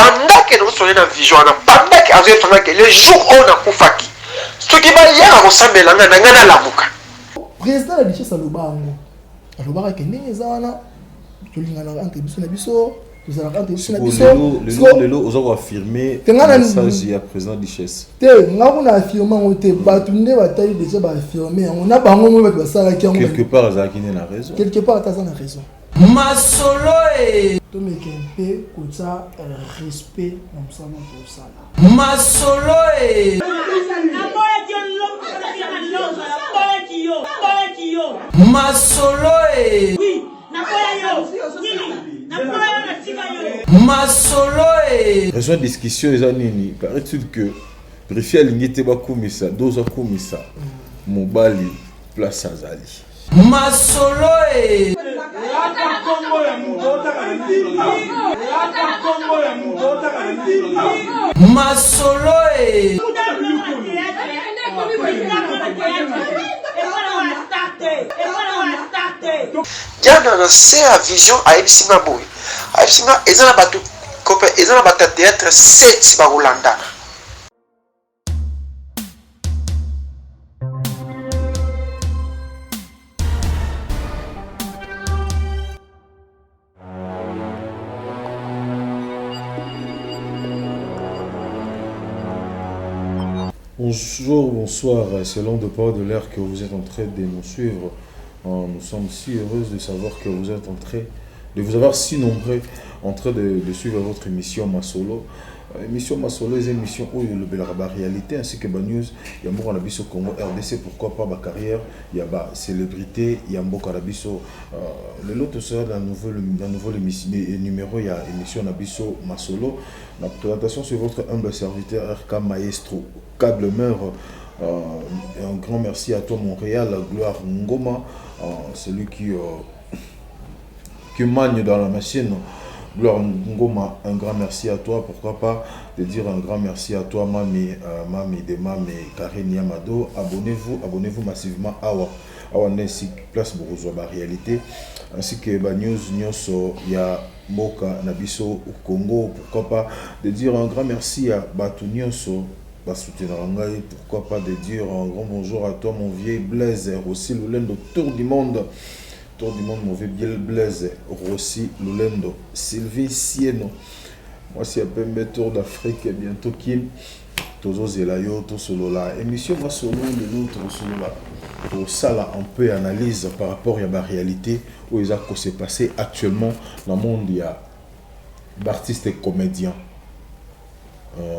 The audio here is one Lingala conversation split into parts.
Pendant que nazosolola na vision wana, pendant que azoyebisa nga que le jour oyo nakufaki, soki bayaka kosambela nga, na nga nalamuka. President la duchesse aloba yango, alobaka ke ndenge eza wana tolinganaka entre biso na biso, tozalaka entre biso na biso. Lelo lelo oza ko affirmer message ya président duchesse te? Nga kuna affirme yango te, bato nde batali déjà ba affirme yango na bango mo bato basalaki yango. Quelque part azalaki nde na raison. Quelque part ata aza na raison. Masolo e. Tomeke mpe kotya respect na mosala tosala. Masolo e. Masolo e. Masolo e. Raison discussion eza nini? Paraît-il que Brifi alingi te bakumisa dozo akumisa mobali place azali. Masolo e. Masolo e. Diana na se ya vision ayebisi nga boye, ayebisi nga eza na bato copain, eza na bato ya théâtre 7 bakolandana. Bonjour, bonsoir, selon de part de l'heure que vous êtes en train de nous suivre. Nous sommes si heureux de savoir que vous êtes en train de vous avoir si nombreux en train de suivre votre émission Masolo. Émission Masolo eza émission oyo elobelaka ba réalité ainsi que ba news ya mboka na biso Congo RDC, pourquoi pas ba carrière ya ba célébrité ya mboka na biso. Lelo tosala na nouvel, na nouvel émission, numéro ya émission na biso Masolo. La présentation, c'est votre humble serviteur RK Maestro Câble Meur. Un grand merci à toi Montréal, Gloire Ngoma, celui qui magne dans la machine. Gloire Ngoma, un grand merci à toi. Pourquoi pas te dire un grand merci à toi, Mami, Mami de Mami, Karine Yamado. Abonnez-vous, abonnez-vous massivement. Awa, awa nesi place bokozwa ba réalité ainsi que ba news nyonso ya mboka na biso Congo. Pourquoi pas de dire un grand merci à bato nyonso basoutenir ngai. Pourquoi pas de dire un grand bonjour à toi mon vieil Blaise Rossi Lulendo, tour du monde. Tour du monde, mauvais Biel Blaise, Rossi Lulendo, Sylvie Sieno. Moi, c'est un tour d'Afrique, bientôt Kim. Tozo Zelayo, Tosolola. Émission Masolo, le nom Tosolola. Pour ça, là, on peut analyse par rapport à la réalité où il a s'est passé actuellement dans le monde. Il y a d'artistes et comédiens.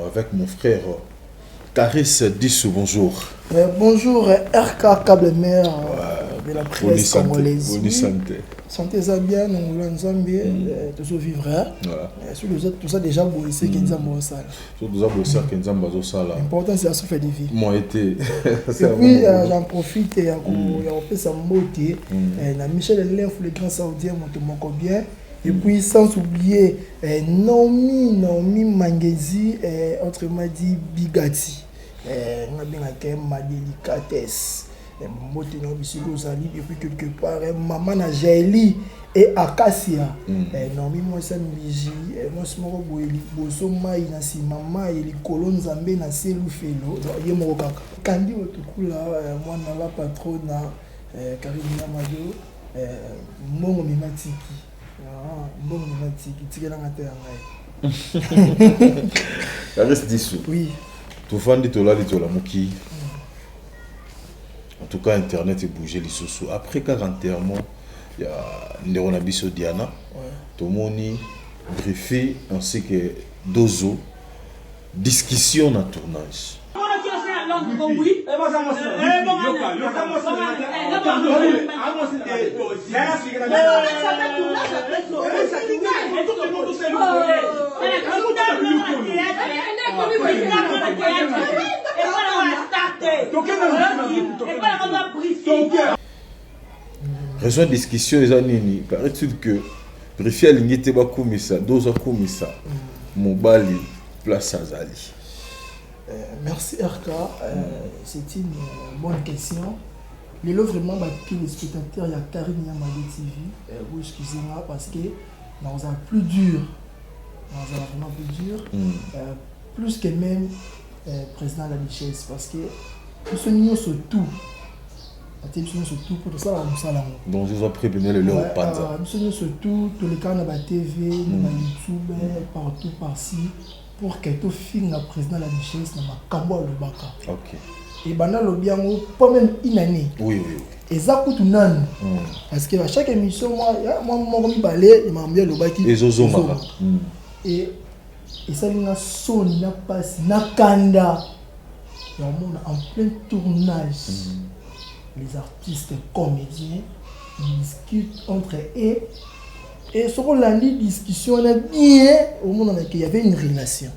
Avec mon frère Caris Dissou, bonjour. Bonjour, RK Câble Mère de la presse congolaise. Bonne santé. Santé ça bien, nous voulons Nzambe, tous vivre. Sur les autres, tout ça déjà bossé que Nzambe au sala. Sur tout ça bossé que Nzambe au sala. Important c'est la souffle de vie. Moi été. Et puis j'en profite et on fait sa beauté. Na Michel Lenf le grand saoudien mon bien. Et puis sans oublier Naomi Mangezi, autrement dit Bigati, ngabengaka ma délicatesse. Mbote na bisiko ozali depuis quelque part, maman na Jaeli et Acacia. Naomi mwasi mbiji, mwasi moko boye liboso mai na nsima mai likolo nzambe na se lufelo ye moko kaka. Kandi otukula mwana la patrona Karine Yamado, mbongo mimatiki. Mbongo mimatiki tikelanga te ya ngai. Clarisse Dissou. Oui. Tofandi tolali tolamuki. En tout cas, Internet est bougé les sous. Après 40 mois, il y a ndeko na biso Diana, tomoni Brifi ainsi que Dozo, discussion na tournage. Raison discussion eza nini? Paraît-il que Brifi alingi te bakumisa Dozo akumisa mobali place azali. Merci RK, c'est une bonne question. Lelo vraiment ba téléspectateurs ya Karine Yamado TV, vous excusez-moi parce que dans un plus dur. Nazala vraiment plus dur, plus que même président de la duchesse, parce que biso nyonso tout atie, biso nyonso tout mpo tosalaka mosala yango. Donc ozwa prépene lelo opanza. Biso nyonso tout tolekaka na baTV, na baYouTube, partout par-ci, pour que tofinga président de la duchesse na makambo alobaka. Ebanda alobi yango pas même une année. oui oui Eza kutu nanu, parce que à chaque émission mwa moko mibale makambo ye alobaki ezozongaka. E esalinga soni na mpasi na kanda ya omona en plein tournage, les artistes comédiens discutent entre eux, et soki olandi discussion wana bien, omonana qu'il y avait une relation.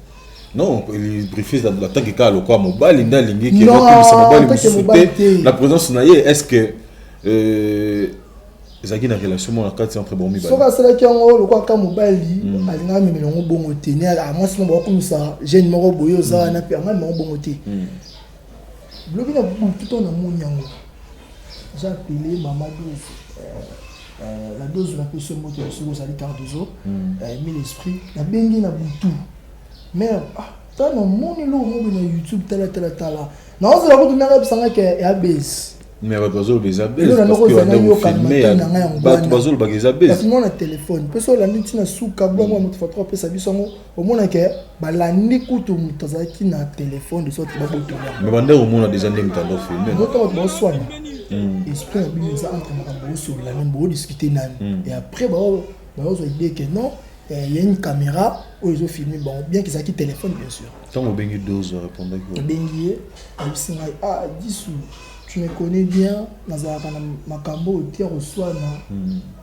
Non, Brifi atanke kaka lokola mobali nde alingi ke bakomisa mobali mosusu te na présence na ye. Est ce que ezalaki na relation moko na kati entre bango mibale? Soki asalaki yango lokola kaka mobali, alingaka amemela yango bongo te. Ne mwasi mo bakokomisa jeune moko boye oza wana mpe anga yango bongo te. Lobi na butu to namoni yango, j'ai appelé mama Dose, la Dose, napesi yo mbote soki ozali Cardozo, mille esprit. Nabengi na butu: "Mare, ah, tala, namoni eloko moko na YouTube, tala, tala, tala." Naozela kutu ndenge ayebisanga ke ya base. Mais bato bazoloba eza base, bato bazolobaka eza base. Na telefone mpe so olandi ntina suka bongo moto fatro apesa biso yango, omonake balandi kutu moto azalaki na telefone de sorte babotola. Mais bande komona déjà ndenge tando filme. Ntango bato baoswana, esprit na bino eza entre makambo bosolola nani, boodiscute nani, et après baozwa idée que non, il y a une caméra oyo ezofilme bango, bien que ezalaki téléphone, bien sûr. Ntango obengi Dose, arépondaki? Obengi ye, ayebisi ngai: "Ah Disu, tu me connais bien, nazalaka na makambo oyo te, koswana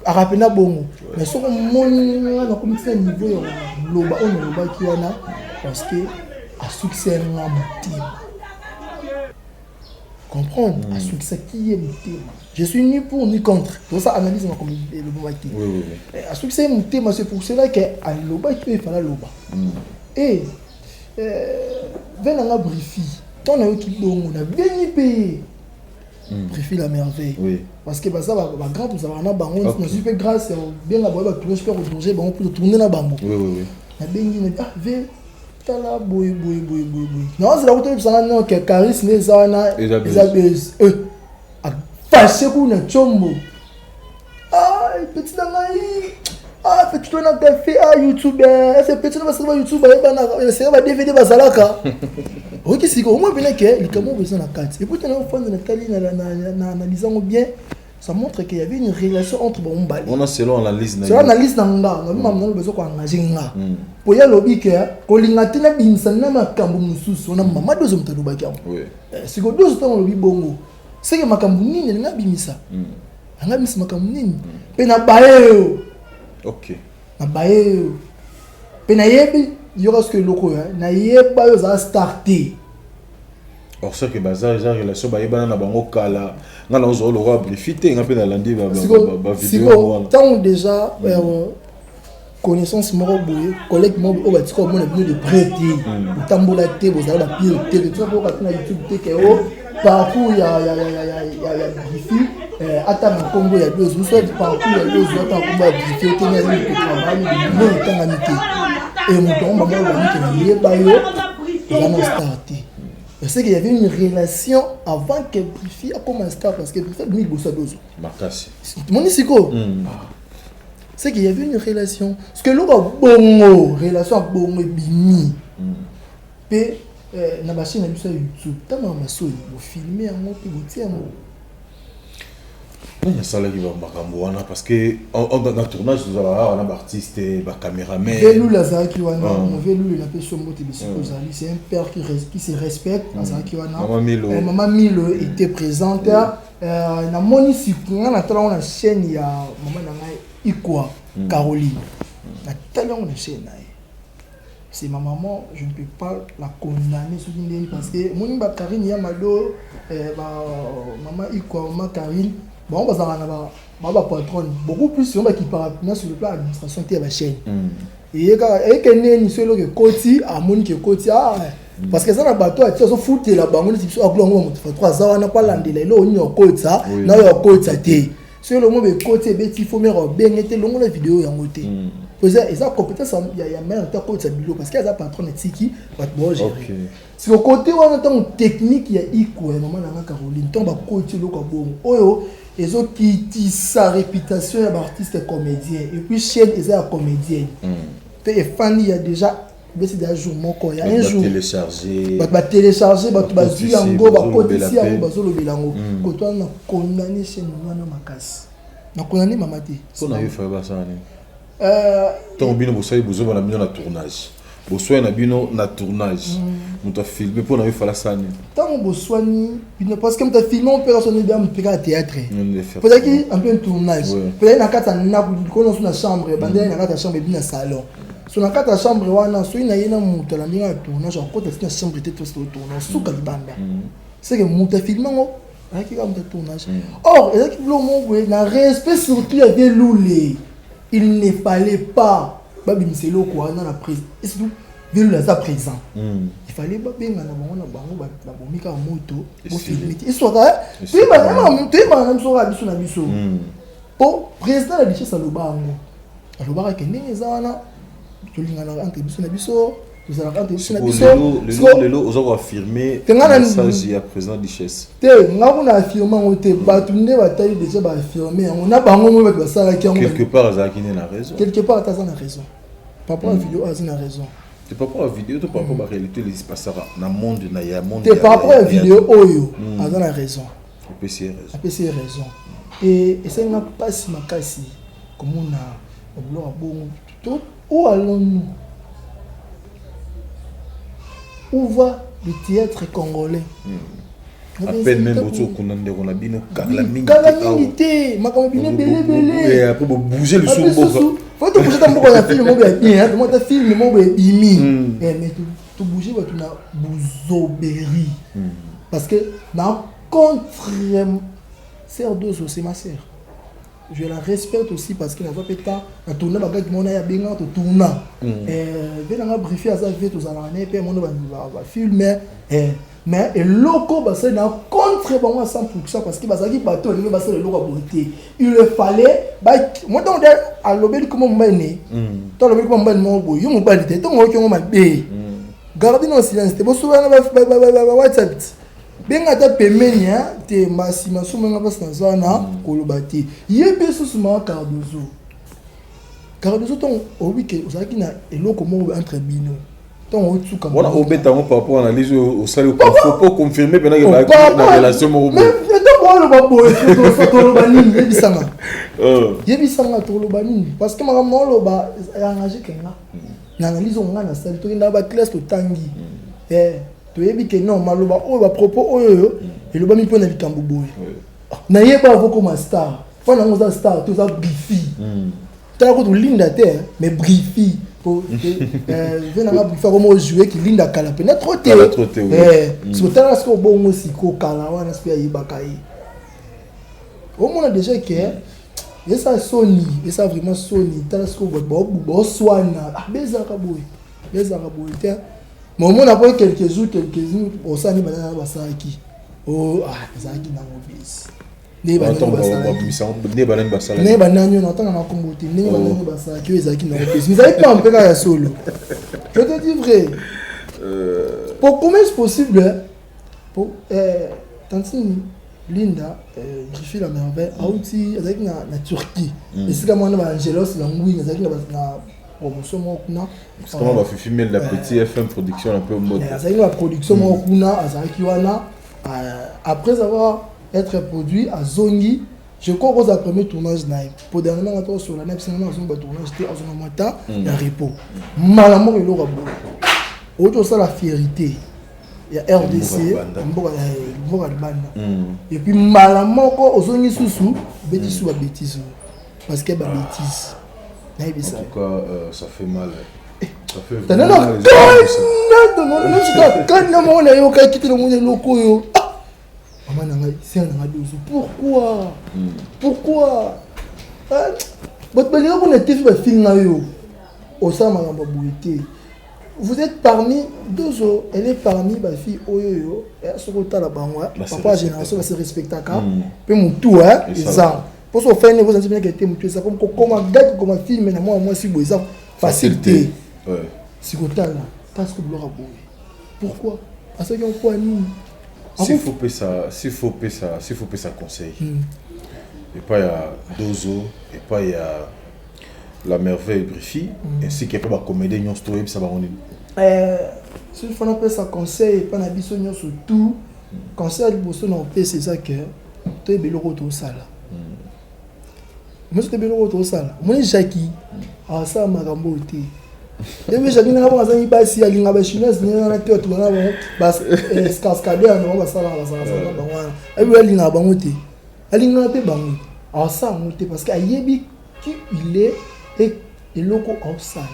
akapena bongo. Mais soki omoni nga nakomi tina niveau ya loba oyo nalobaki wana, parce que asukisa nga motema." Comprendre, asukisaki ye motema. Je suis ni pour ni contre, tosa analyse makambo elobaki. Asukisa ye motema, c'est pour cela que alobaki oyo efala aloba. E ve nanga Brifi, ntango nayoki bongo, nabengi mpe ye Brifi la merveille, parce que baza bagrand, tozalaka na bango. Nazwi mpe grâce ya kobenga bango batourne mpe kotourne bango mpo totourne na bango. Nabengi na: "Ah ve, tala boye boye boye boye boye." Naozela kuta oyebisanga non ke charisme eza wana, eza base. Afashe kuna tshombo: "Ah petit na ngai, ah petit oyo na café, ah YouTube, ese petit na basala ba YouTube, bayebanaka, basala ba DVD bazalaka." Oyoki sikoyo omoi mpena ke likambo oyo eza na kati. Et puis tana ofanda, natali na analyse yango bien, ça montre qu'il y avait une relation entre bango mibale. Wana selon analyse na Selon analyse na nga, nabi mamu naloba eza koengage nga po ye alobi ke kolinga te nabimisa na makambo mosusu wana. Mama Dozo moto alobaki yango. Sikoyo Dozo, ntango alobi bongo, seke makambo nini alingi abimisa? Anga abimisa makambo nini? Mpe na baye yo, na baye yo mpe nayebi yoka soki eloko oyo nayeba yo ozala star te. Or ce que baza eza relation, bayebana na bango kala. Nga na ozwa lokwa Brifi te, nga mpe nalandi bavideo wana. Ntango déjà connaissance moko boye, collègue moko oyo batika omona bino de près te, botambola te, bozala bapire te, tika boyoka te na YouTube te ke o parcours ya Brifi atanga nkombo ya Dozo mosu, parcours ya Dozo atanga nkombo ya Brifi oteni azali kotravaille bino etangami te. E moto yango mama oyo bamike nayeba yo eza na star te. Je sais qu'il y avait une relation avant que Brifi akoma star, parce que Brifi abimi liboso ya Dozo. Makasi. Moni sikoyo, c'est qu'il y avait une relation, parce que eloko bongo, relation ya bongo ebimi mpe na bachaîne na biso ya YouTube. Ntango ya masoni bofilme yango mpe botie yango. Nani asalaki makambo wana? Parce que na tournage tozalaka awa na baartiste, bacaméraman. Velule azalaki wana, mauvais Lule, napesi yo mbote bisika ozali. C'est un père qui se respecte, azalaki wana. Mama Milo. Mama Milo était présente. Namoni siku nga natala yango na chaîne ya mama na ngai Ikwa Caroline, natali yango na chaîne na ye. C'est ma maman, je ne peux pas la condamner soki ndeni, parce que moni bakarine ya Mado, mama Ikwa, mama Karine, bango bazalaka na bapatronne beaucoup plus, yango bakipaka na sur le plan administration te ya bachaîne. Eye kaka eyeke neni, so eloko ekoti, amoni ke ekoti, ah, parce que eza na bato atie azofutela bango neti biso akula yango. Bamoto fatro aza wana po alandela eloko nini okotisa na oyo okotisa te. So eloko mo bekoti, ebeti, fo mare obenge te, longola video yango te. Po eza compétence ya mare te akotisa biloko, parce que aza patron, etiki bato baogérer. Siko kote wana, ntango technique ya iko ya mama nanga Caroline, ntango bakoti eloko ya bongo oyo ezokitisa réputation ya baartiste comédien, et puis chaîne eza ya comédienne te, efandi ya déjà besi déjà jour moko ya un jour. Bato batélécharge, bato bazwi yango, bakotisi yango, bazolobela yango. Kote wana na condamné chaîne wana makasi, na condamné mama te. Mpona yo, faye basala nini ntango bino bosali bozoba na bino na tournage, boswani na bino na tournage, moto afilme, mpo na yo fala sala nini? Ntango boswani bino, parce que moto afilme mpe aswani bia mpe kaka théâtre, po ezalaki en plein tournage, po ezalaki na kati ya ndako, likolo nyonso na chambre, bandeli na kati ya chambre, ebi na salon. So na kati ya chambre wana, soki na ye na moto alandi nga na tournage, akota ti na chambre te, tosi totourne suka libanda. C'est que moto afilme yango ayaki kaka moto ya tournage. Or ezalaki biloko moko boye na respect, surtout ya vie Lule. Il ne fallait pas babimisa eloko wana na prise, et surtout vie Lule aza présent. Il fallait babengana bango na bango, babomi kaka moto, bofilme te, eswaka toyebaka na biso kaka biso na biso. Po président ya Duchesse aloba yango, alobaka ke ndenge eza wana, tolinganaka entre biso na biso, tozalaka entre biso na biso. Lelo oza koaffirme message ya président Duchesse? Te, nga kuna affirme yango te. Bato nde batali déjà baaffirme yango na bango mo, bato basalaki yango. Quelque part azalaki nde na raison. Quelque part ata aza na raison par rapport à vidéo, aza na raison. Te, par rapport à vidéo to par rapport à réalité pasaka na monde na ya monde? Te, par rapport à vidéo oyo, aza na raison. Apesi ye raison. Apesi ye raison. E esalinga mpasi makasi komona biloko ya bongo. Où allons-nous? Où va le théâtre congolais? À peine même boti okunda ndeko na bino kala mingi. Kala mingi te, makambo bino ebele ebele. Après bobouge lisusu mboka. Faut tobouge ta mboka na film moko ya bien, moko ta film moko ebimi, mais tobouge bato na buzoberi, parce que na contre sœur Dozo, c'est ma sœur, je la respecte aussi, parce que nazwa mpe temps na tourna bagaki mona ya benga totourna ve nanga brifi, aza ve tozalaka ne mpe mona bafilme. Mais eloko basali na contre bango à 100%, parce que bazalaki bato balingi basala eloko ya boye te. Il fallait mo ntango de alobeli koma mobali ne to alobeli koma mobali moko boye, yo mobali te, ntongo oyoki yango mabe, garde no silence te, bosobana ba WhatsApp ti benga ata pembeni te, masima somonga mpasi naza wana koloba te. Ye mpe susu mama Cardozo, Cardozo, ntongo oyebi ke ozalaki na eloko moko entre bino, ntongo otuka. Wana obeta yango par rapport analyse oyo osali po confirmer mpena ke bazalaki na relation moko boye. Ntango oloba boye, toloba nini? Yebisanga, yebisanga, toloba nini? Parce que makambo na oloba engage kenga na analyse oyo nga nasali. Tokenda baclasse, totangi, toyebi ke non, maloba oyo, bapropos oyo elobami mpo na likambo boye. Nayeba avokoma star mpo nango, oza star te, oza brifi. Tala ko tolinda te, mais brifi po ve nanga brifi akoma ojoue kilinda kala mpena trop te. Siko tala siko bongo, siko kala wana siko ayebaka ye, omona déjà ke esa soni, esa vraiment soni. Tala siko bato baoswana, bezalaka boye, bezalaka boye te. Mais omona po quelques jours, quelques jours osani banana basalaki, ezalaki nango bisi. Nde banani? Banani oyo natanga na kombo te, ndenge banani basalaki oyo ezalaki nango bisi, ezalaki mpa mpe kaka ya solo. Je te dis vrai, pour comment est-ce possible pour tantine Linda Griffy la merveille auti, azalaki na Turquie, esika mwana baangelos na ngwini, azalaki na promotion moko kuna. Comment bafifi mel la petit FM production un peu mode. Azalaki na production moko kuna, azalaki wana. Après avoir être produit, azongi, je crois kozala premier tournage na ye po dernièrement nga tosola na biso, nga azongi batournage te, azonga mwa temps ya repos. Mbala moko eloko ya boye outi osala fierté ya RDC, mboka mboka libanda, et puis mbala moko ozongi susu obeti su babétise oyo, parce que babétise nayebisa. En tout cas, ça fait mal. Tanana kanda moko nayokaki te, namoni eloko oyo, mama na ngai, sere na ngai Dozo, pourquoi, pourquoi bato balinga kuna tefi bafinga yo, osala makambo ya boye te? Vous êtes parmi Dozo, elle est parmi bafille oyo oyo soki otala bango papa génération base respectaka mpe motu eza. Mpo so ofani kozanti mpenake te, motu eza kokoma gaki, kokoma film na mwana mwasi boye eza facile te. Sikotala parce que biloko boye, pourquoi asoki mpo nini? S'il faut pesa conseil epai ya Dozo, epai ya La Merveille Brifi, ainsi que epai bacomédien nyonso, toyebisa bango nini? S'il faut napesa conseil epai na biso nyonso, tout conseil ya liboso na kopesa eza ke toyeba eloko oyo tosala. Nyonso toyeba eloko oyo tosala. Omoni Jacki asala makambo oyo te. Yebi Jacki ndenge bongo azangi basi, alinga bachinoise ndenge wana te. Bato wana bango cascadeur na bango basalaka, basalaka bango wana. Ayebi alingaka bango te, alingaka mpe bango, asala yango te parce que ayebi qui il est et eloko aosala.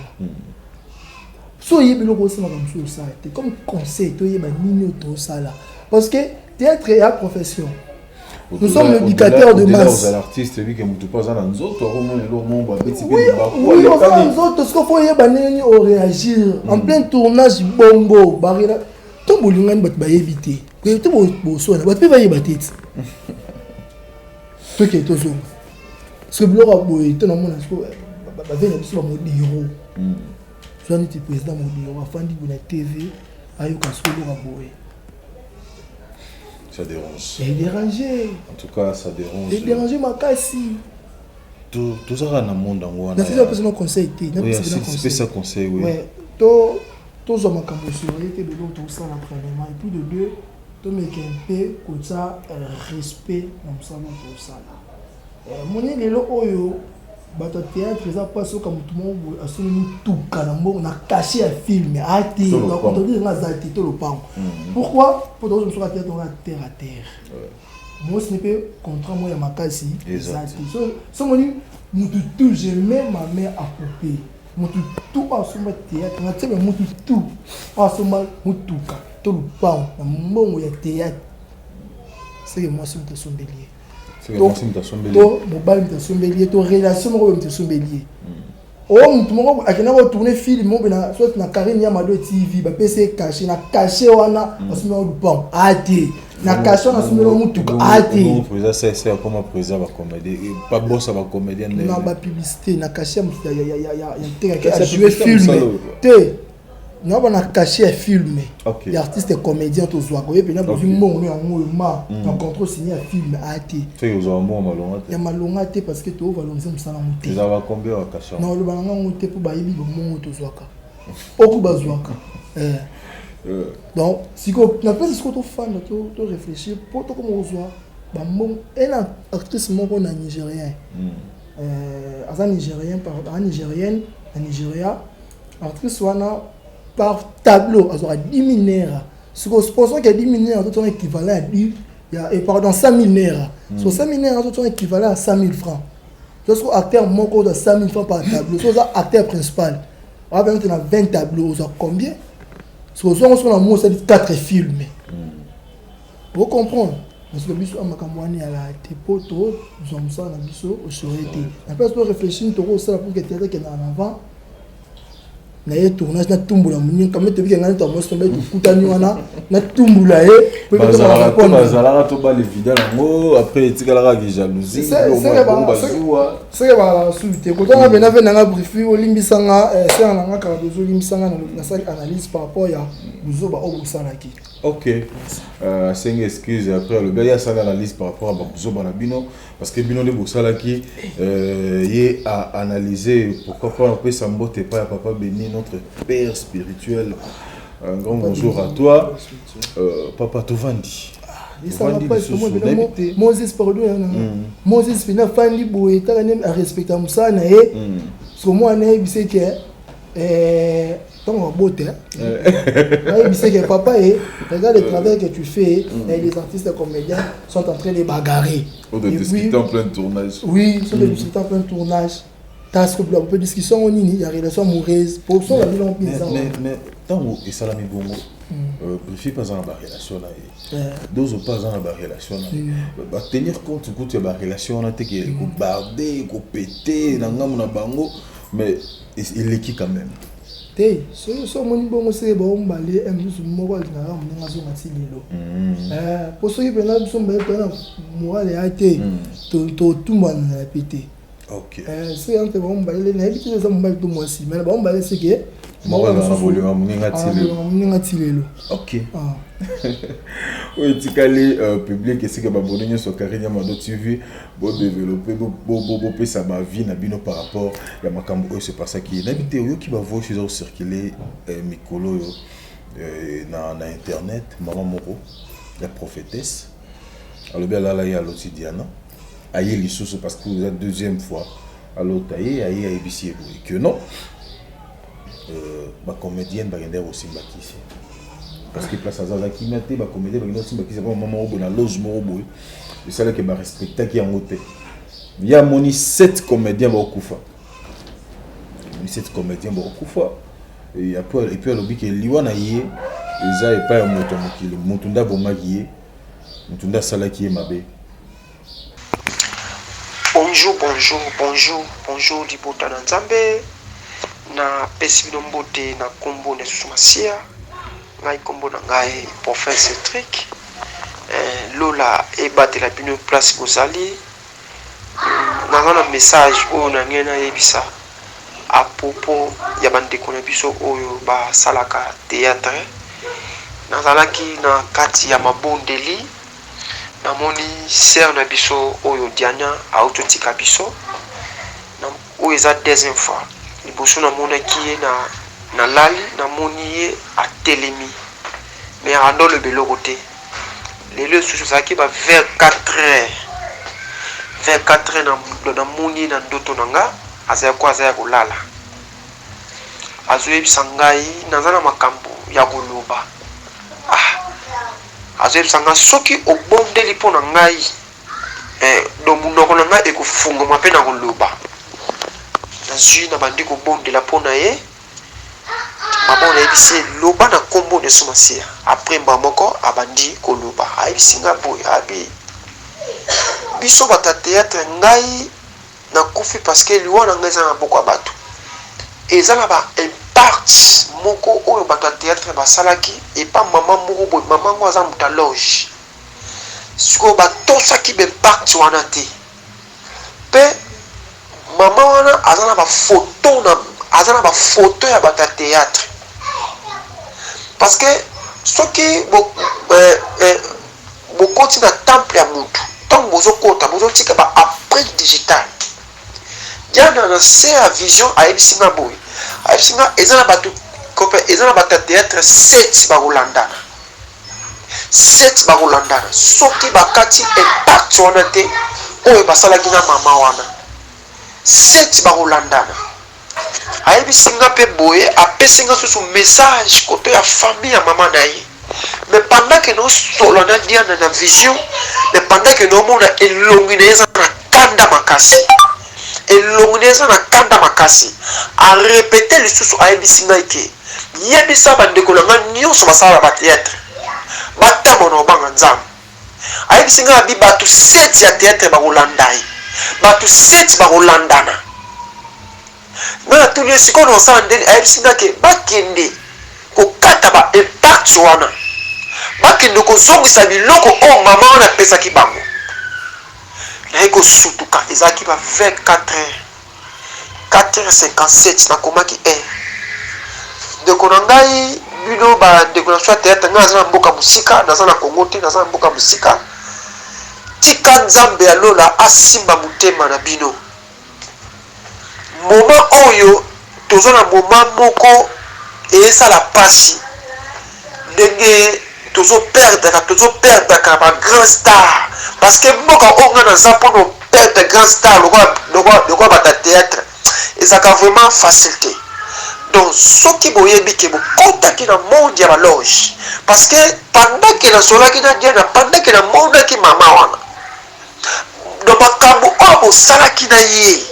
So oyebi eloko osalaka, mosusu osala te. Comme conseil, toyeba nini oyo tosala parce que théâtre ya profession, nous sommes l'éducateur de masse. L'artiste ebi ke motu mpo aza na nzoto, akomona eloko moko babeti. Oui, oza na nzoto, siko fo oyeba ndenge nini oréagir en plein tournage. Bongo barela to bolingani, bato bayebi te te, boswana, bato mpe bayeba te ti tokee tozonga. Parce que biloko ya boye te, namona siko bave na biso bamodiro zwa neti président Modiro afandi boye na TV, ayoka siko eloko ya boye. Ça dérange. Edérange. En tout cas, ça dérange. Edérange makasi. Tozaka na monde yango wana. Napesa no conseil te. Pesa conseil, oui. To tozwa makambo sérieux te, biloko tosala premièrement, et puis de deux, tomeka mpe kotia respect na mosala tosala. Moni lelo oyo bato ya théâtre eza mpasi. Oka motu moko boye asombi motuka na mbongo na cachet ya film ate nga aza te to lopango. Pourquoi? Po tokozwa mosuka théâtre oka terre à terre, mosi mpe contrat moko ya makasi eza te. So moni mutu tout, je mets ma main à couper, mutu tout oyo asomba théâtre na tiebe, mutu tout oyo asomba motuka to lupango na mbongo ya théâtre, seke mwasi moto asombeli ye to mobali moto asombeli ye to relation moko boye moto asombeli ye. Oyo motu moko akenda kotourne film moko na soit na Karine Yamado TV, bapesi ye cachet, na cachet wana asombi yango lupango ate, na cachet wana asombi yango motuka ate. Président CSR akoma président bacomédien, babosa bacomédien. Na bapublicité, na cachet ya tekaki ajoue film te, naoba na cachet ya film ya artiste comédien tozwaka oye mpena bozwi mbongo no yango oyo ma na contrat signé ya film ate. Ya malonga te parce que tovalorize mosala yango te. Na oloba na ngango te mpo bayebi bombongo tozwaka oku bazwaka. Donc sikoyo napesi, sikoyo tofanda, to réfléchir mpo tokoma kozwa bambongo. Ena actrice moko na nigérien, aza nigérien, aza nigérienne na Nigeria. Actrice wana par tableau azwaka 10 000 naira. Sikoyo supposons que 10 000 naira totona équivalent ya 10 ya, et pardon, 100 000 naira. So 100 000 naira totona équivalent ya 100 000 francs. So sikoyo acteur moko ozwa 100 000 francs par tableau, so oza acteur principal, oza na 20 tableau, ozwa combien? So ozwango soko na mo osali 4 films, ocomprendre. Parce que biso makambo wana eyalaka te mpo tozwa mosala na biso osore te. Na place to réfléchir tokosala pour que théâtre ekendaka en avant, na ye tournage natumbula moninga kame, tobike ngai nto mwasi tombe tokutani wana, natumbula ye. Bazalaka to balevida yango, après etikalaka ki jalousie. Soki balaka susu te, kotanga mpena mpe nanga brifi olimbisanga, sere nanga kaka tozolimbisanga. Nasali analyse par rapport ya buzoba oyo bosalaki. Ok, asengi excuse, après alobi aye asali analyse par rapport à babuzoba na bino parce que bino nde bosalaki. Ye aanalyse pourquoi pas. Opesa mbote epai ya papa Beni, notre père spirituel, un grand bonjour à toi, papa. Tovandi. Moses, pardon, Moses mpena afandi boye, tala nde arespecta mosala na ye. So mwana ayebisi ke ntango abote, ayebisi ke papa ye, regarde le travail que tu fais et les artistes comédiens sont en train de bagarrer. Ou de discuter en plein tournage. Oui, sont de discuter en plein tournage. Parce que on peut discussion nini ya relation amoureuse pour so la bino. Mais ntango esalami bongo, brifi mpe aza na barelation na ye, Dozo mpe aza na barelation na ye, batenir compte kutu ya barelation wana te ke ekobarde, ekopete na ngambo na bango, mais eleki quand même. Te, soki so omoni bongo, seke bango mibale, mosusu moko alingaka moninga azonga ti lelo. Po soki mpenza biso mibale toza na morale ya te, totumbana pe te. Soki entre bango mibale, nayebi te eza mobali to mwasi, mais na bango mibale, seke moko azala na bolingo ya moninga ti lelo. Moninga ti lelo. Ok, oyo etikali public, esika babone nyonso Karine Yamado TV, bodévelopper, bopesa baavis na bino par rapport ya makambo oyo sepasaki. Nayebi te, oyoki bavoice eza kocirculer mikolo oyo na internet, mama moko ya prophétesse alobi alala ye, aloti Diana aye lisusu, parce que eza deuxième fois alota ye, aye ayebisi ye boye que non, bacomédienne bakendaki kosimba kisi, parce que place aza, aza kimia te. Bacomédien bakendaki kosimba kisi mama moko boye na loge moko boye, esalaki barespectaki yango te. Ye amoni sept comédien bakokufa, amoni sept comédien bakokufa. Et puis alobi ke liwa na ye eza epai ya moto ya mokili, moto nde abomaki ye, moto nde asalaki ye mabe. Bonjour, bonjour, bonjour, bonjour libota na Nzambe. Napesi bino mbote na nkombo na Yesusu Masiya. Ngai, nkombo na ngai Prophète Cédric. Lola ebatela bino place bozali. Naza na message oyo na ngai nayebisa à propos ya bandeko na biso oyo basalaka théâtre. Nazalaki na kati ya mabondeli, namoni sœur na biso oyo Diana auti otika biso. Oyo eza deuxième fois. Liboso namonaki ye na nalali, namoni ye atelemi, mais ando oloba eloko te. Lelo lisusu ezalaki ba vers 4 heures, vers 4 heures, namoni ye na ndoto na nga, azali ko aza ya kolala, azoyebisa ngai naza na makambo ya koloba. Ah, azoyebisa ngai soki obondeli mpo na ngai, donc monoko na ngai ekofungama mpe na koloba. Nazwi na bandi kobondela mpo na ye. Mama, nayebisi ye: "Loba na nkombo na Yesu Masiya." Après, mbala moko abandi koloba, ayebisi ngai boye, abi biso bato ya théâtre, ngai nakufi parce que liwa na ngai eza na maboko ya bato, eza na ba impact moko oyo bato ya théâtre basalaki epa mama moko boye. Mama yango aza moto ya loge. Sikoyo batosaki baimpact wana te, mpe mama wana aza na bafoto na aza na bafoto ya bato ya théâtre, parce que soki bokoti na temple ya mutu, ntango bozokota, bozotika ba empreinte digitale. Diana na se ya vision ayebisi nga boye, ayebisi nga eza na bato, eza na bato ya théâtre 7 bakolandana, 7 bakolandana soki bakati impact wana te oyo basalaki na mama wana. 7 bakolandana. Ayebisi nga mpe boye, apesi nga susu message koto ya famille ya mama na ye. Mais pendant ke nosola na Diana na vision, mais pendant ke nomona elongi na ye eza na kanda makasi, elongi na ye eza na kanda makasi. Arépéter lisusu, ayebisi ngai ke yebisa bandeko na ngai nyonso basala bathéâtre batamona obanga Nzambe. Ayebisi ngai, abi bato 7 ya théâtre bakolanda ye, bato 7 bakolandana. Ngai natuni ye sikoyo na osala ndeni. Ayebisi ngai ke bakende kokata ba impact wana, bakende kozongisa biloko oyo mama wana apesaki bango. Naye kosutuka, ezalaki ba 24 heures, 4h57, nakomaki 1. Ndeko na ngai, bino bandeko na biso ya théâtre, ngai naza na mboka mosika, naza na Kongo te, naza na mboka mosika. Tika Nzambe ya lola asimba motema na bino. Moment oyo toza na moment moko eyesala mpasi, ndenge tozoperdaka bagrand star, parce que mboka oyo ngai naza, mpona perdre grand star lokola bato ya théâtre ezalaka vraiment facile te. Donc soki boyebi ke bokɔtaki na monde ya baloge, parce que pendant ke nasolaki na Diana, pendant ke namonaki mama wana, donc makambo oyo bosalaki na ye,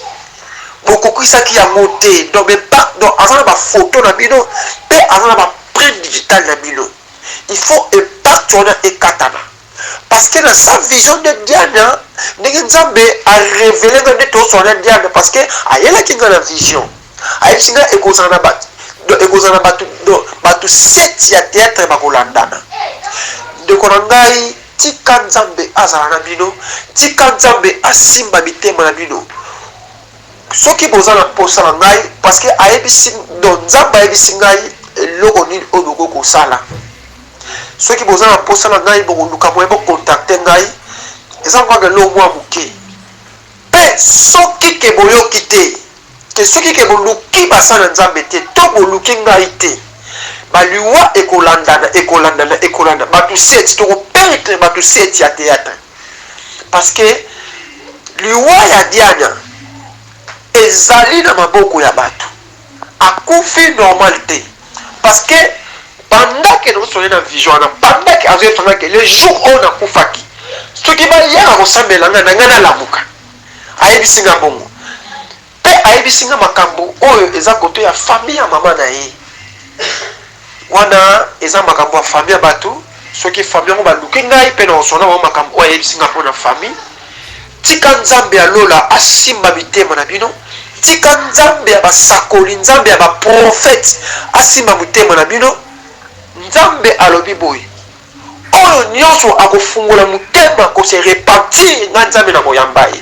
bokokisaki yango te. Donc donc aza na bafoto na bino mpe aza na baempreinte digitale na bino. Il faut impact wana ekatana, parce que na sa vision de Diana, ndenge Nzambe arévéler nga nde tosola na Diana, parce que ayelaki nga na vision, ayebisi nga ekozala na bato. Donc ekozala bato, donc bato 7 ya théâtre bakolandana. Ndeko na ngai, tika Nzambe azala na bino, tika Nzambe asimba mitema na bino. Soki boza na posa na ngai, parce que ayebisi, donc Nzambe ayebisi ngai eloko nini oyo bokoki kosala. Soki boza na posa na ngai, bokoluka moyen bocontacte ngai, eza kaka eloko mwa moke. Mpe soki ke boyoki te, ke soki ke boluki basali na Nzambe te, to boluki ngai te, baliwa ekolandana, ekolandana, ekolanda bato 7, tokoperdre bato 7 ya théâtre. Parce que liwa ya Diana ezali na maboko ya bato. Akufi normal te. Parce que pendant que nazosone na vision wana, pendant que azoyebisa que le jour oyo nakufaki, soki bayaka kosambela ngai na ngai nalamuka, ayebisi nga bongo. Mpe ayebisi nga makambo oyo eza koto ya famille ya mama na ye. Wana eza makambo ya famille ya bato. Soki famille yango baluki ngai, mpe na kosona bango makambo oyo ayebisi nga mpona famille. Tika Nzambe ya lola asimba mitema na bino. Tika Nzambe ya basakoli, Nzambe ya baprofete asimba motema na bino. Nzambe alobi boye, oyo nyonso akofungola motema kose repentir, nga Nzambe na koyamba ye.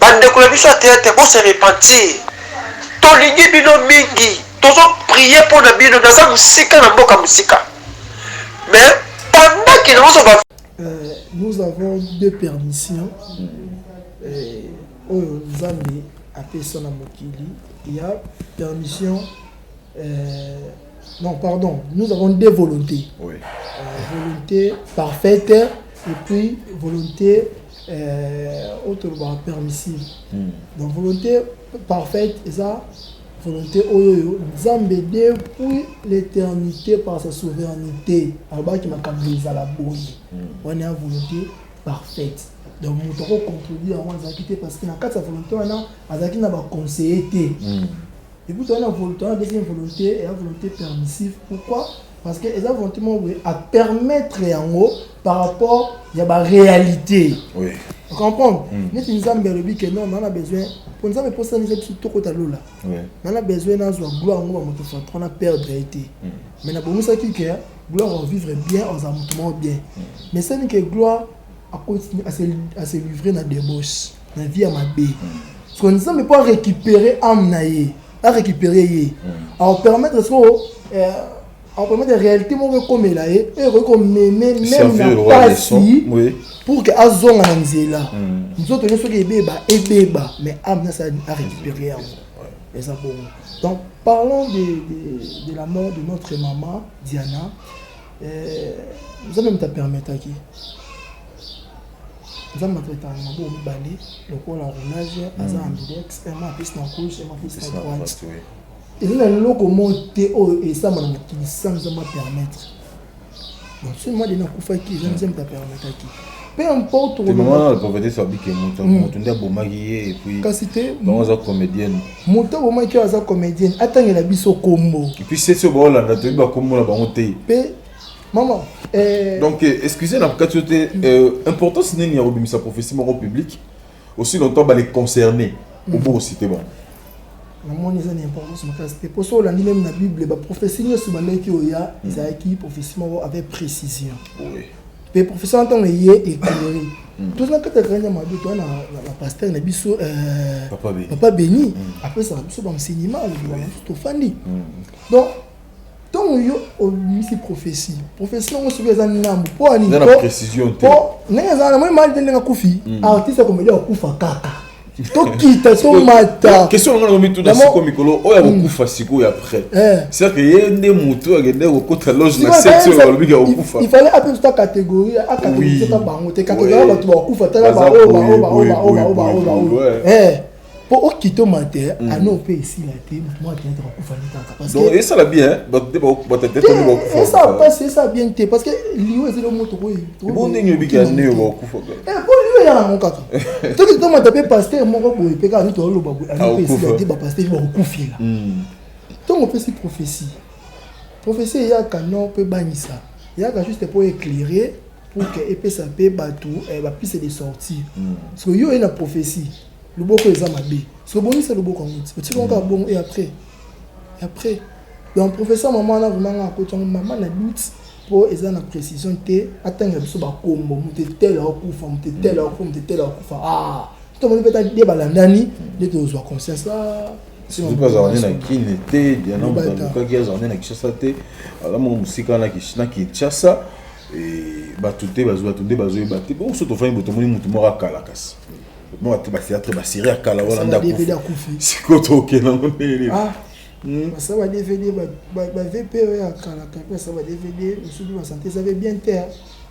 Bandeko na biso ya théâtre, bose repentir, tolingi bino mingi, tozoprier mpo na bino. Naza mosika na mboka mosika, mais pendant que nazoba Nous avons deux permissions. Oyo Nzambe apesa na mokili, il y a permission, non, pardon, nous avons deux volontés. Volonté parfaite et puis volonté autre permissive. Donc volonté parfaite eza volonté oyo Nzambe depuis l'éternité, par sa souveraineté, alobaki makambo ezala boye. Wana ya volonté parfaite. Donc moto akocontredire yango azalaki te, parce que na kati ya volonté wana azalaki na baconseiller te. Et puis toza na volonté wana, deuxième volonté eya volonté permissive. Pourquoi? Parce que eza volonté moko boye apermettre yango par rapport ya baréalité. Comprendre neti Nzambe alobi ke non, nana besoin po Nzambe mposanisa biso tokota lola, nana besoin nazwa gloire yango, bamoto fa na perdre ye te. Mais nabongisaki ke gloire ovivre bien, ozala moto moko bien. Mais sani ke gloire acontinue à se livrer na débauche, na vie ya mabe, parce que Nzambe mpo arécupérer âme na ye, arécupérer ye, aopermettre soko aopermettre réalité moko ekomela ye oyo ekoki komeme même na pasi pour que azonga na nzela. Nzoto nyonso soki ebeba, ebeba, mais âme nasa arécupérer yango, eza bongo. Donc parlons de la mort de notre maman Diana. Nzambe moto apermetaki, Nzambe atraitaka na maboko mibale lokola roulage, aza ambidex, ema apesi na gauche, ema apesi na droite. Eza na eloko moko te oyo esama na mokili sans Nzambe apermettre. Donc soki mwa dena akufaki, eza Nzambe apermetaki, peu importe. Maman, la prophétesse abike moto, moto nde abomaki ye, et puis kasi te. Bango aza comédienne. Moto abomaki oyo aza comédienne, atangela biso kombo. Et puis seti oyo baolanda, toyebi bakombo na bango te. Mpe mama Donc excusez na kati yo te, importance nini ya kobimisa prophétie moko publique aussi longtemps bale concerné obo osite bango? Namoni eza na importance makasi te, mpo so olandi même na Bible, baprophétie nyonso bandeki oya ezalaki prophétie moko avec précision. Mpe prophétie wana, ntango eye, éclairé. Toza na kati ya grande mabe, toza na pasteur na biso, papa Beni, apesaka biso baenseignement, alobelaka biso, tofandi. Donc ntango yo obimisi prophétie, prophétie yango soki eza ndambo, mpo ani po ndenge eza na moi mali te, ndenge akufi, artiste ya comédie akufa kaka, tokita tomata. Question nanga nakomituna sikoyo, mikolo oyo akokufa sikoyo après, c'est que ye nde motu akende kokota loge na sept oyo balobiki akokufa? Il fallait apesa ta catégorie, acatégorie ta bango te, catégorie bato bakokufa, tala baoyo, baoyo, baoyo, baoyo, baoyo, baoyo, mpo okita omata, ano mpe esila te, moto moko atenete kokufa nde kaka. Donc esala bien bato nde bato tete nde bakufa? Esala mpasi, esala bien te, parce que liwa ezali moto. Bo ndenge oyebiki ya nde oyo bakufa? Po liwa eya nango kaka, soki tomata mpe pasteur moko boye mpe kaka nde toloba boye, ano mpe esila te, bapasteur bakokufela. Ntongo opesi prophétie, prophétie eyaka non mpe bangisa, eyaka juste mpo éclairer, pour que epesa mpe bato bapiste de sortie. Parce que yo oye na prophétie, loboko eza mabe, soki obongisa loboko yango ti otika kaka bongo, et après Après, donc professeur, mama wana vraiment nga akoti yango, mama na doute mpo eza na précision te. Atanga biso bakombo, moto tel akufa, moto tel akufa, moto tel akufa. Ah, tomoni mpe ta nde balandani nde tozwa conscience. Ah, surtout mpe azala nde na Kine te. Diana, moto alukaki azala nde na Kinshasa te, aza moko mosika na Kinshasa. Bato te, bato nde bazoyeba te. Bongo so tofandi bo, tomoni motu moko akala, kasi moko te, bathéâtre, basérie akala wana nde akufi. Sikoyo tokende yango ndenge nini? Basala ba DVD, ba VP oyo ya kala mpe basala ba DVD mosusu mpe basanté eza bien te.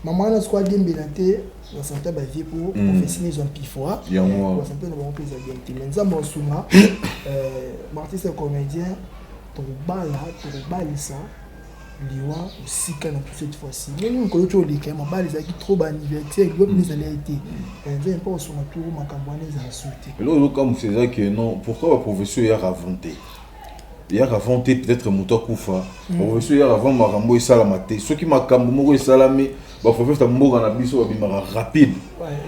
Mama wana sikoyo adiembela te na santé, bavie po prophétie ezwa mpifo, basanté na bango mpe eza bien te. Mais Nzambe asunga baartiste ya comédien, tokobala, tokobalisa liwa mosika na tout cette fois-ci. Ndenge mokolo ti oleka mabala ezalaki trop, baanniversaire, liwa mpena ezali te. Nzambe mpo kosunga turo makambo wana ezala su te. Eloko ezokamwisa eza ke non, pourquoi baprofession eyaka avant te, eyaka avant te? Peut-être moto akufa, baprofession eyaka avant makambo esalama te. Soki makambo moko esalami, baprofete ya mboka na biso babimaka rapide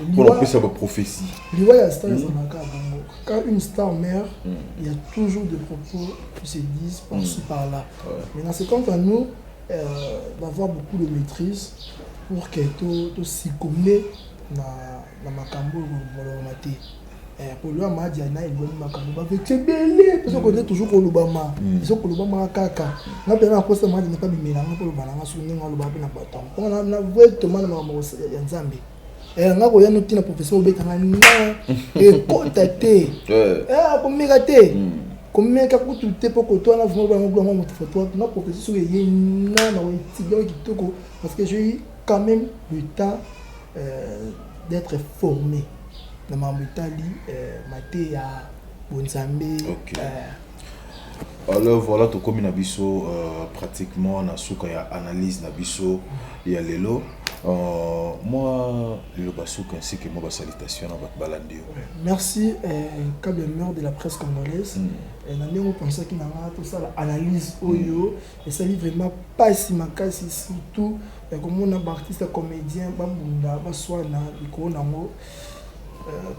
mpona kopesa baprophétie. Liwa ya star ezalaka bongo. Quand une star meurt, il y a toujours des propos qui se disent par-ci par-là. Maintenant, c'est quant à nous d'avoir beaucoup de maîtrise pour que to succomber na makambo molobama te. Po liwa ma Diana elobami, makambo baveti ebele mpe soki ote toujours kolobama, ezo kolobama kaka. Nga mpe nakosa ma Diana mpe abimela nga mpo oloba nanga soki ndenge aloba mpe na bato yango mpo na vrai toma na makambo ya Nzambe. Nga koya no ntina professeur obetanga na ekota te, komeka te, komeka kutu te, mpo koto wana vraiment bango moto foto nga professeur soki eye na na koétudier kitoko, parce que j'ai eu quand même le temps d'être formé na makambo etali mateya bonzambe. Alors voilà, tokomi na biso pratiquement na suka ya analyse na biso ya lelo. Moi liloba suka ainsi que moi basalutation na bato balandi yo. Merci, câble mère de la presse congolaise. Na ndenge opensaki na nga tosala analyse oyo, esali vraiment mpasi makasi, surtout komona baartiste comédien babunda, baswana likolo nango.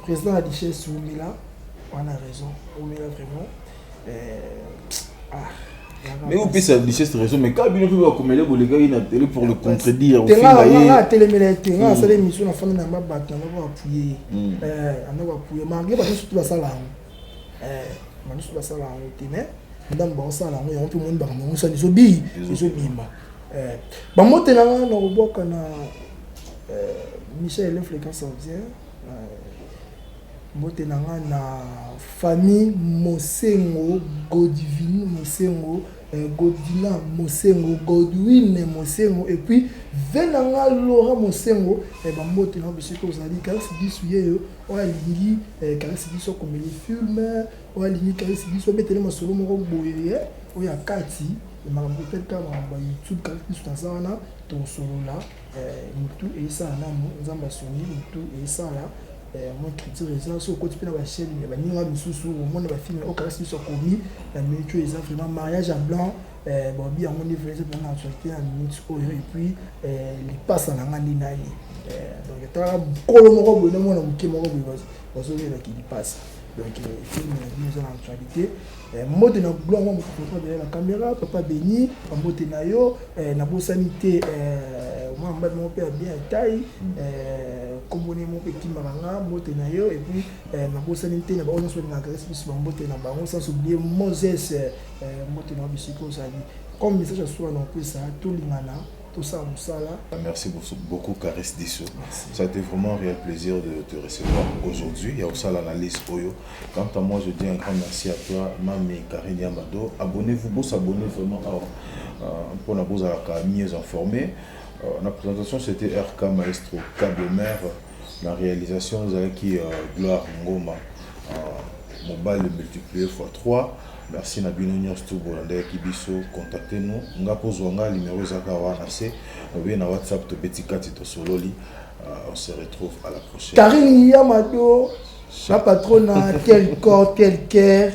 Président ya Duchesse Wumila wana raison, Wumila vraiment. Ah, mais opesa Duchesse raison, mais ka bino mpe bakomele bolekaki na télé pour le contredire. Nga atelemela te, nga asala émission na fanda na bato nango baappuye, ango baappuye malgré bato surtout basala yango, bato surtout basala yango te, mais ndambo baosala yango, yango mpe moni bakambo yango sani ezobi ezobima. Bambote na nga na kobwaka na Michel Elin Fréquence Saoudien, mbote na nga na famille Mosengo, Godivine Mosengo, Godina Mosengo, Godwin Mosengo, et puis ve na nga Laura Mosengo. Bambote na biso ozali Karisi Bisu yeyo oyo alingi Karisi Biso akomeli film, oyo alingi Karisi Biso abeteli masolo moko boye oyo ya kati makambo etalika makambo ya YouTube. Karisi Biso naza wana, tosolola motu eyesala nanu. Nzambe asungi, motu eyesala mo écriture eza so okoti mpe na bachaîne ya baninga misusu, omona bafilm oyo Karisi Biso akomi na minute oyo. Eza vraiment Mariage à blanc, babi yango nde eza mpena na actualité na minute oyo. Et puis lipasa na nga nde nani, donc etalaka mokolo moko boye na mwana moke moko boye bazobelaki lipasa. Donc film na bino eza na actualité. Mbote na Gloire, mwa moto derrière la caméra, papa Beni, bambote na yo. Nabosani te mwana mobali moko mpe ya bien etai komboni moko ekimaka nga, mbote na yo. Et puis nabosani te na bango nyonso balingaka Karisi Biso, bambote na bango, sans oublier Moses, mbote na yo bisika ozali. Comme message ya suka na opesa, tolingana, tosala mosala. Merci beaucoup, Caris Disso. Ça a été vraiment un réel plaisir de te recevoir aujourd'hui. Il y a aussi l'analyse Oyo. Quant à moi, je dis un grand merci à toi, Mami Karine Yamado. Abonnez-vous, vous s'abonner vraiment pour la mieux informer. La présentation, c'était RK Maestro Câble Mère. La réalisation, vous avez qui Gloire Ngoma, mobile multiplié x 3. Merci na bino nyonso bolandaki biso. Contactez nous, nga pozwa nga numéro ezaka wana se obe na WhatsApp, tobeti kati, tosololi. On se retrouve à la prochaine. Karine Yamado, la patronne, tel corps tel cœur.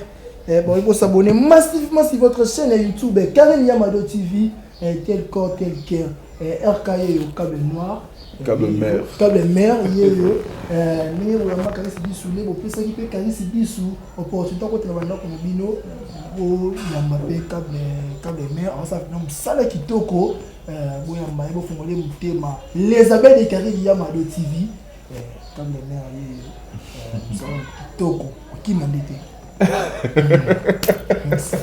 Bon, il faut s'abonner massivement sur votre chaîne YouTube Karine Yamado TV, tel corps tel cœur, RKE au câble noir. Câble mer. Câble mer yeyo ndenge boyamba Karisi Bisu, nde bopesaki mpe Karisi Bisu opportunité akotela bandako na bino. Boyamba mpe Cable, Cable Mare aosala mpena mosala kitoko. Boyamba ye, bofongole motema. Les abeilles de Karine Yamado TV, Cable Mare ye mosala kitoko, okima nde te. Merci.